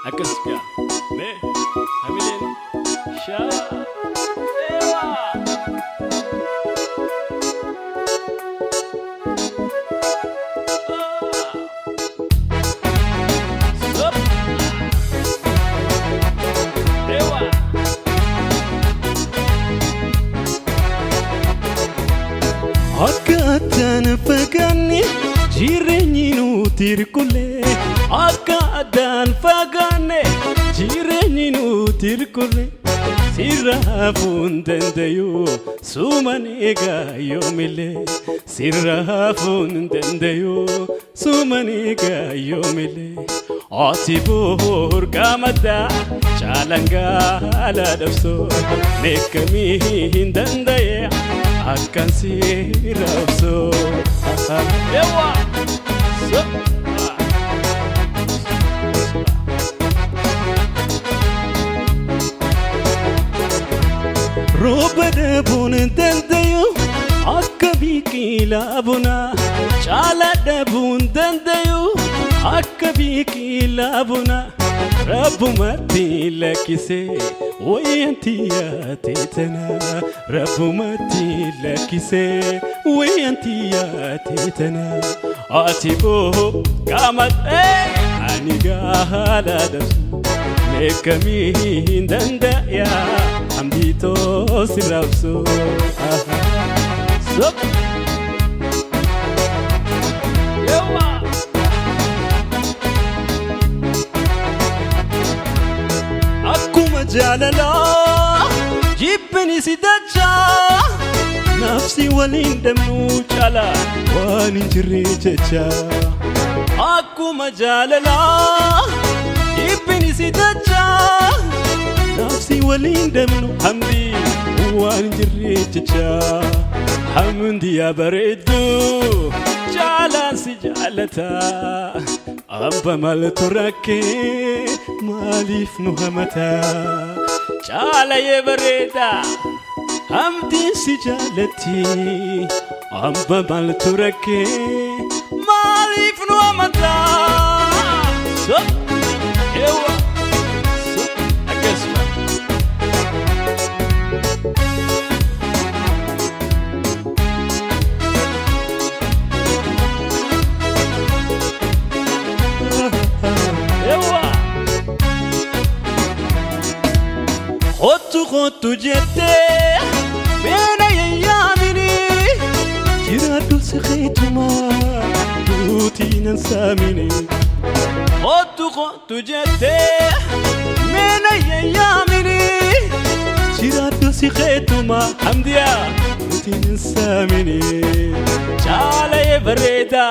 Akkas gaa. Mee hamileen shaa. Eewaa. Stop. Eewaa. Akka addaan fagaanne jireenyi nuti hirkullee, akka addaan fagaanne jireenyi nuti hirkullee, sirra hafuun dandayu suman eegaa yoomillee, sirra hafuun dandayu suman eegaa yoomillee. Ati burqaa maddaa caalangaa dhabsoo, meekamii hin danda'e akkan si rabsoo. Eewaa. So. Rooba dhabuun hin dandayu akka biqilaa bunaa, caala dhabuun dandayu akka biqilaa bunaa. Rabbumatti lakkisee wayyanti yaate tana, Rabbumatti lakkisee wayyanti yaate tana. Ati boo qaamadhee ani gaala dabsu, meekamii hin danda'ya hamdiitoo si rabsu. Stop. Eewaa. Akkuma jaalalaa jibbini si dachaa, nafsi waliin dhabnuu caala waan hin jirre jecha. Akkuma jaalalaa jibbini si dachaa, nafsi waliin dhabnu hamdi waan hin jirre jecha. Hamdi yaa bareedduu, jaalaan si jaalata. Abba maaltu rakkee, maaliif nu hamata? Caalayee bareeda, hamdiin si jaalatti. Abba maaltu rakkee, maaliif nu hamata? So. Eewaa. So. Akkasuma. Eewaa. Kottu kottu jettee meena yayyaamini, jiraadhu si keetuma duutii nan saamini. Kottu kottu jettee meena yayyaamini, jiraadhu si keetuma hamdiyaa duutii nan saamini. Caalayee bareeda.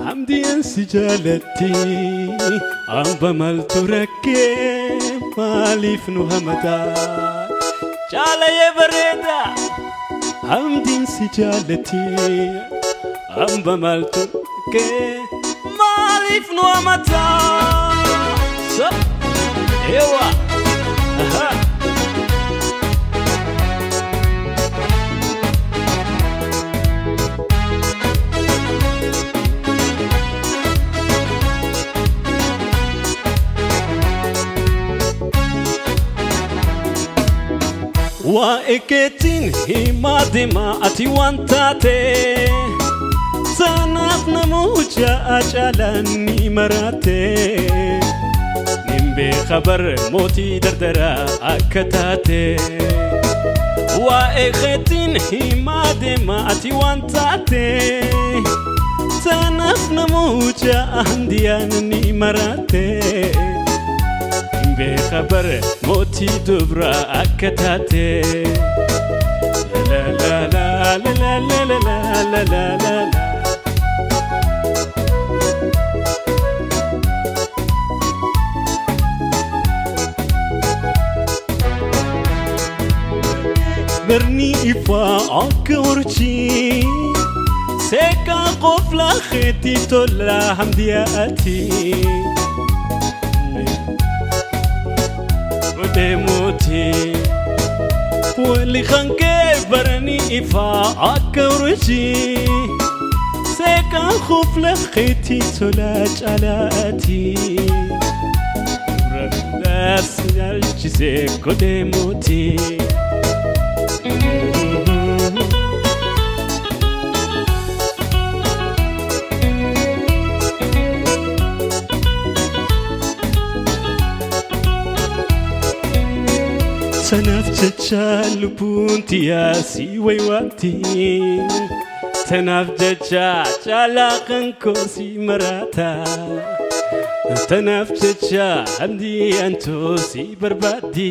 Hamdiyaan si jaalatti. Amba maaltu rakkee, maaliif nu hamata? Caalayee bareeda. Hamdiin si jaalatti. Amba maaltu rakkee, maaliif nu hamata? So. Eewaa. Aha. Waa'ee keetiin himaa deemaa ati waan taate sanaaf namoota caalaan ni maraate. Nin beeka bar mootii dardaraa akka taate. Waa'ee keetiin himaa deemaa ati waan taate sanaaf namoota handiyaan ni maraate. Nin beeka bar mootii dubraa akka taate. La la la la la la la la la la la. Barni ifaa akka urjii seeqaa qofla keetii tola hamdiyaati. Deemuuti wali kankee barni ifaa akka urjii seeqaa qofla keetii tola caalaati. See godhee mootii. Tanaaf jecha lubbuun tiyyaa si waywaatti. Tanaaf jecha caalaa kan koo si maraata. Tanaaf jecha hamdii antoo si barbaaddi.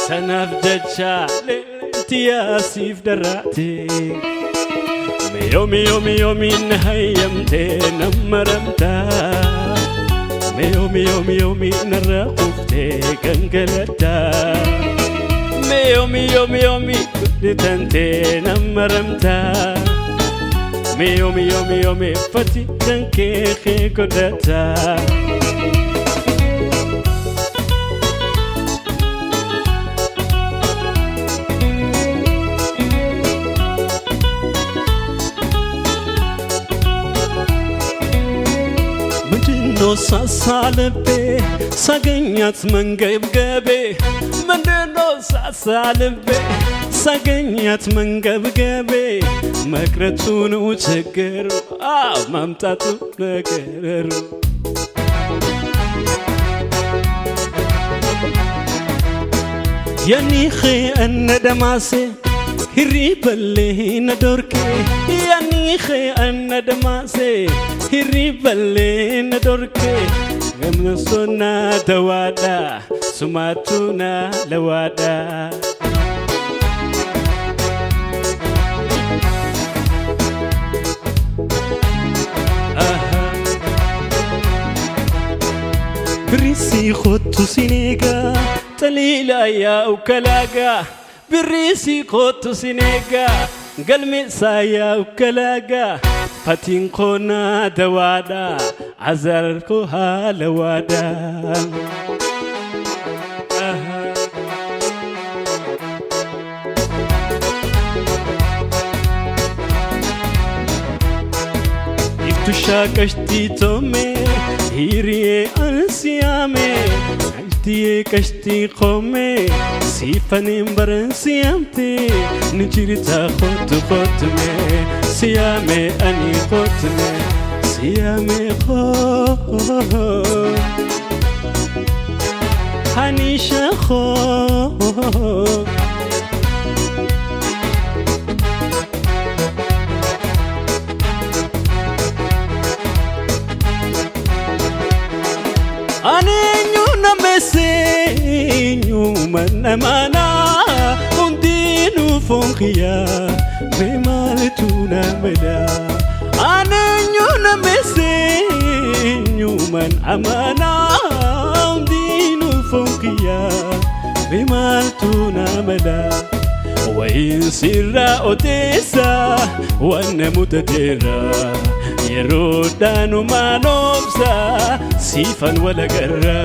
Tanaaf jecha leelleen tiyyaa siif daraate. Yoomi yoomi yoomi na hayyamtee na maramta. Yoomi yoomi yoomi narra quuftee gangalata. Yoomi yoomi yoomi gudditantee na maramta. Yoomi yoomi yoomi fati kan kee godhata. ምንድነው ሳሳ ልቤ ሳገኛት መንገብገቤ? ምንድነው ሳሳ ልቤ ሳገኛት መንገብገቤ? መቅረቱ ነው ችግሩ፣ አዎ ማምጣቱ ነገሩ። Yanixe anna damase hirriballee na dorke. Yanixe anna damase hirriballee na dorke. Gamna sona dawaadha sumaatuna lawaadha. Birrisii kottu sineegaa xaliila yaa'u kalaagaa. Birrisii kottu sineegaa galmeessaa yaa'u kalaagaa. Fatiin koonaa dawaadha azar koo haala waadha. Iftushaa qashtii toomee hiriyee ansiyaame. Qashtii qashtii qoomee siifaneen baran siyaamte. Ni jirta kootu kootume siyaame ani kootume siyaame koo. Hanisha koo. Ani eenyu namesse eenyu mana hundinuu foon kiyyaa mee maaltu na mala? Ani eenyu namesse eenyuman amana hundinuu foon kiyyaa mee maaltu na mala? Wayin sirraa odeessa waan na mudateera. Yeroodhaanumaan obsa siifan wal agarra.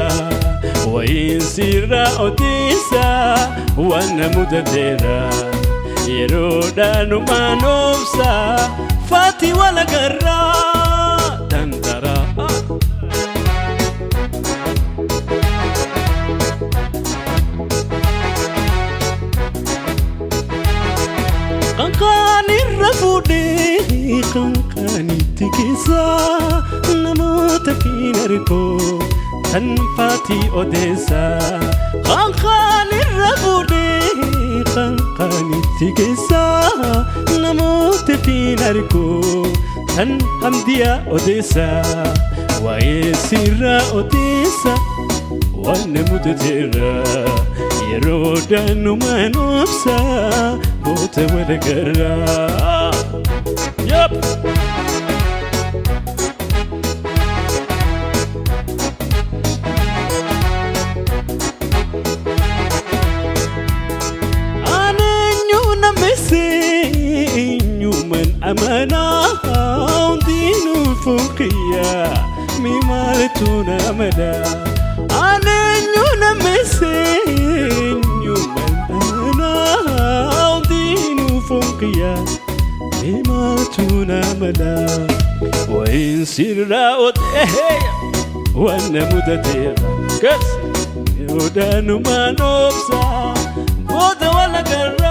Wayin sirraa odeessa waan na mudateera. Yeroodhaanumaan obsa faati wal agarra. Dandara. Qanqaan irra fuudhee qanqaanitti keessa namoota fiin ergoo tan faatii odeessa. Qanqaan irra fuudhee qanqaanitti keessa namoota fiin ergoo tan hamdiyaa odeessa. Waa'ee sirraa odeessa waan na mudateera. Yeroodhaanumaan obsa boota wal agarra. Yep. Ani eenyu namesse eenyuman amana hundinuu foon kiyyaa mee maaltu na mala? Ani eenyu namesse eenyuman amana hundinuu foon kiyyaa mee maaltu na mala? Wayin sirraa odee waan na mudateera. Kas. Booda numaan obsa, booda wal agarra.